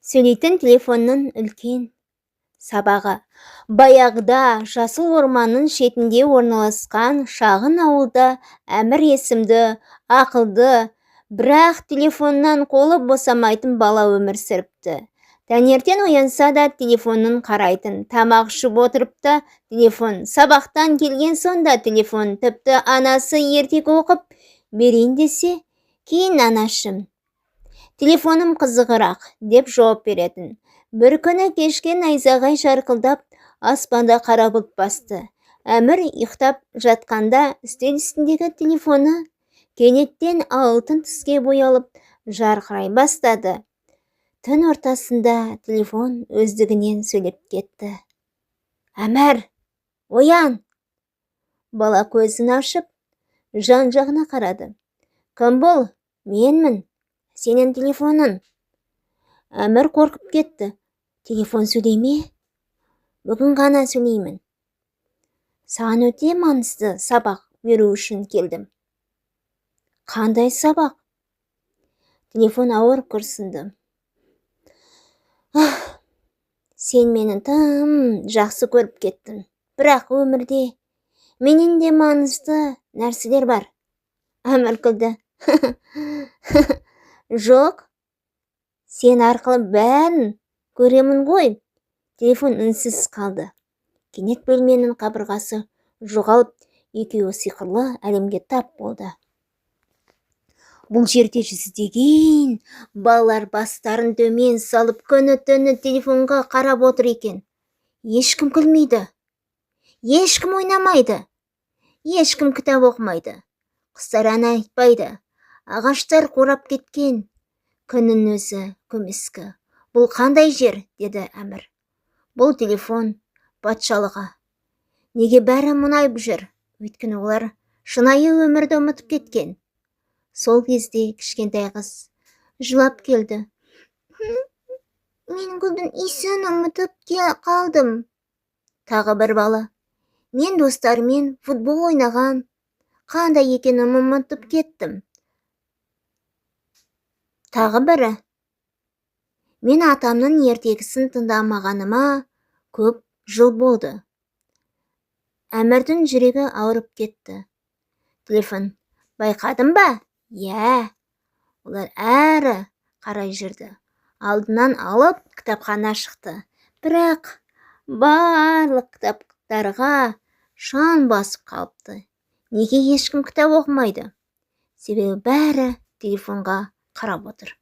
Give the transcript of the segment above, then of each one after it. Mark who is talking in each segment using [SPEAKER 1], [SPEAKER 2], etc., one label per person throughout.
[SPEAKER 1] Сөйлейтін телефонның үлкен сабағы. Баяғыда жасыл орманның шетінде орналасқан шағын ауылда Әмір есімді ақылды, бірақ телефоннан қолы босамайтын бала өмір сүріпті. Таңертең оянса да телефонын қарайтын, тамақ ішіп отырып та телефон, сабақтан келген соң да телефон, тіпті анасы ертегі оқып берейін десе, «Кейін, анашым, телефоным қызығырақ», – деп жауап беретін. Бір күні кешке найзағай жарқылдап, аспанды қара бұлт басты. Әмір ұйықтап жатқанда үстел үстіндегі телефоны кенеттен алтын түске боялып, жарқырай бастады. Түн ортасында телефон өздігінен сөйлеп кетті: «Әмір, оян!» Бала көзін ашып, жан жағына қарады. «Кім бұл?» «Менмін, сенің телефоның». Әмір қорқып кетті. «Телефон сөйлей ме?» «Бүгін ғана сөйлеймін. Саған өте маңызды сабақ беру үшін келдім». «Қандай сабақ?» Телефон ауыр күрсінді. «Сен мені тым жақсы көріп кеттің, бірақ өмірде менен де маңызды нәрселер бар». Әмір күлді. «Жоқ, сен арқылы бәрін көремін ғой». Телефон үнсіз қалды. Кенет бөлменің қабырғасы жоғалып, екеуі сиқырлы әлемге тап болды. Бұл жерде жүздеген балалар бастарын төмен салып, күні түні телефонға қарап отыр екен. Ешкім күлмейді, ешкім ойнамайды, ешкім кітап оқымайды, құстар ән айтпайды, ағаштар қурап кеткен, күннің өзі көмескі. «Бұл қандай жер?» – деді Әмір. «Бұл телефон патшалығы». «Неге бәрі мұңайып жүр?» «Өйткені олар шынайы өмірді ұмытып кеткен». Сол кезде кішкентай қыз жылап келді: «Мен гүлдің иісін ұмытып қалдым». Тағы бір бала: «Мен достарыммен футбол ойнаған қандай екенін ұмытып кеттім». Тағы бірі: «Мен атамның ертегісін тыңдамағаныма көп жыл болды». Әмірдің жүрегі ауырып кетті. Телефон: «Байқадың ба?» «Иә». Олар әрі қарай жүрді. Алдынан алып кітапхана шықты, бірақ барлық кітаптарға шаң басып қалыпты. «Неге ешкім кітап оқымайды?» «Себебі бәрі телефонға қарап отыр».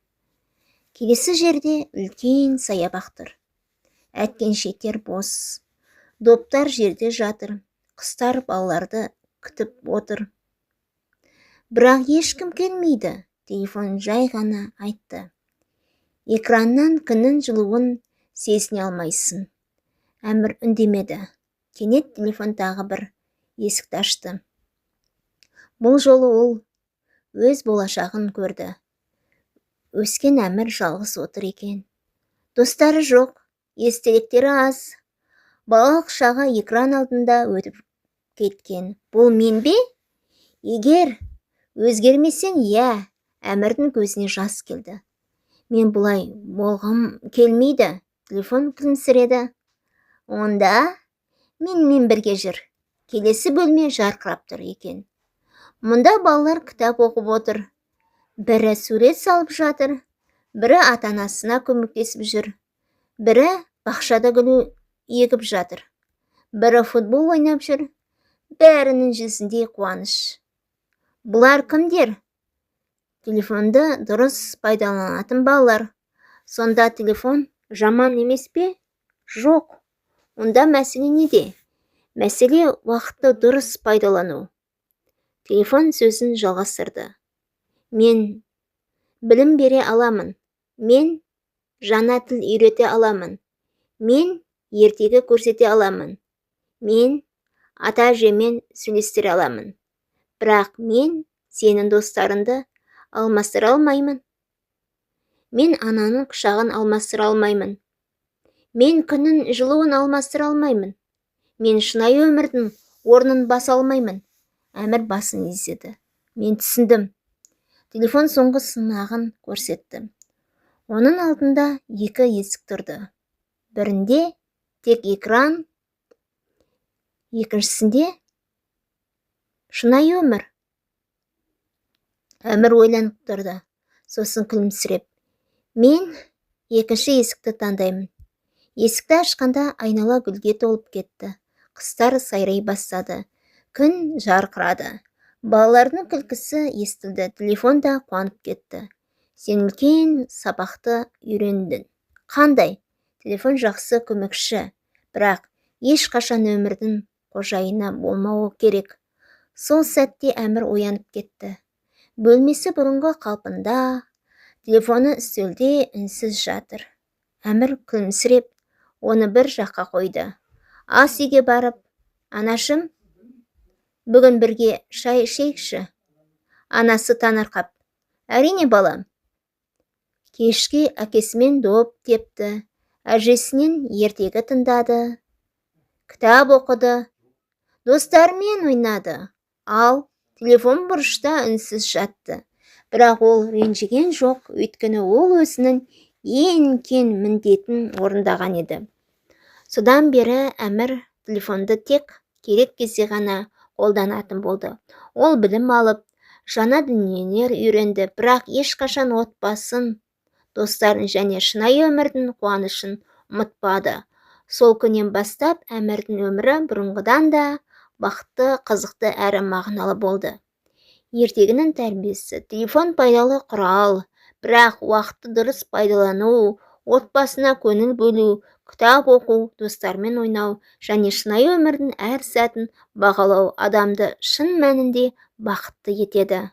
[SPEAKER 1] Келесі жерде үлкен саябақ тұр. Әткеншектер бос, доптар жерде жатыр, құстар балаларды күтіп отыр. Бірақ ешкім келмейді. Телефон жай ғана айтты: «Экраннан күннің жылуын сезіне алмайсың». Әмір үндемеді. Кенет телефон тағы бір есікті ашты. Бұл жолы ол өз болашағын көрді. Өскен Әмір жалғыз отыр екен. Достары жоқ, естеліктері аз, балалық шағы экран алдында өтіп кеткен. «Бұл мен бе?» «Егер өзгермесең, иә». Әмірдің көзіне жас келді. «Мен бұлай болғым келмейді». Телефон күлімсіреді: «Онда менімен бірге жүр». Келесі бөлме жарқырап тұр екен. Мұнда балалар кітап оқып отыр, бірі сурет салып жатыр, бірі ата анасына көмектесіп жүр, бірі бақшада гүл егіп жатыр, бірі футбол ойнап жүр. Бәрінің жүзінде қуаныш. «Бұлар кімдер?» «Телефонды дұрыс пайдаланатын балалар». «Сонда телефон жаман емес пе?» «Жоқ». «Онда мәселе неде?» «Мәселе – уақытты дұрыс пайдалану». Телефон сөзін жалғастырды: «Мен білім бере аламын, мен жаңа тіл үйрете аламын, мен ертегі көрсете аламын, мен ата әжемен сөйлестіре аламын, бірақ мен сенің достарыңды алмастыра алмаймын, мен ананың құшағын алмастыра алмаймын, мен күннің жылуын алмастыра алмаймын, мен шынайы өмірдің орнын баса алмаймын». Әмір басын изеді. «Мен түсіндім». Телефон соңғы сынағын көрсетті. Оның алдында екі есік тұрды. Бірінде тек экран, екіншісінде шынайы өмір. Әмір ойланып тұрды, сосын күлімсіреп: «Мен екінші есікті таңдаймын». Есікті ашқанда айнала гүлге толып кетті. Құстар сайрай бастады, күн жарқырады, балалардың күлкісі естілді. Телефон да қуанып кетті. Сен үлкен сабақты үйрендің. Қандай? Телефон жақсы көмекші, бірақ ешқашан өмірдің қожайыны болмауы керек. Сол сәтте Әмір оянып кетті. Бөлмесі бұрынғы қалпында, телефоны үстелде үнсіз жатыр. Әмір күлімсіреп, оны бір жаққа қойды. Ас үйге барып: «Анашым, бүгін бірге шай ішейікші». Анасы таңырқап: «Әрине, балам». Кешке әкесімен доп тепті, әжесінен ертегі тыңдады, кітап оқыды, достарымен ойнады. Ал телефон бұрышта үнсіз жатты. Бірақ ол ренжіген жоқ, өйткені ол өзінің ең үлкен міндетін орындаған еді. Содан бері Әмір телефонды тек керек кезде ғана қолданатын болды. Ол білім алып, жаңа дүниелер үйренді, бірақ ешқашан отбасын, достарын және шынайы өмірдің қуанышын ұмытпады. Сол күннен бастап Әмірдің өмірі бұрынғыдан да бақытты, қызықты әрі мағыналы болды. Ертегінің тәрбиесі: телефон пайдалы құрал, бірақ уақытты дұрыс пайдалану, отбасына көңіл бөлу, кітап оқу, достармен ойнау және шынайы өмірдің әр сәтін бағалау адамды шын мәнінде бақытты етеді.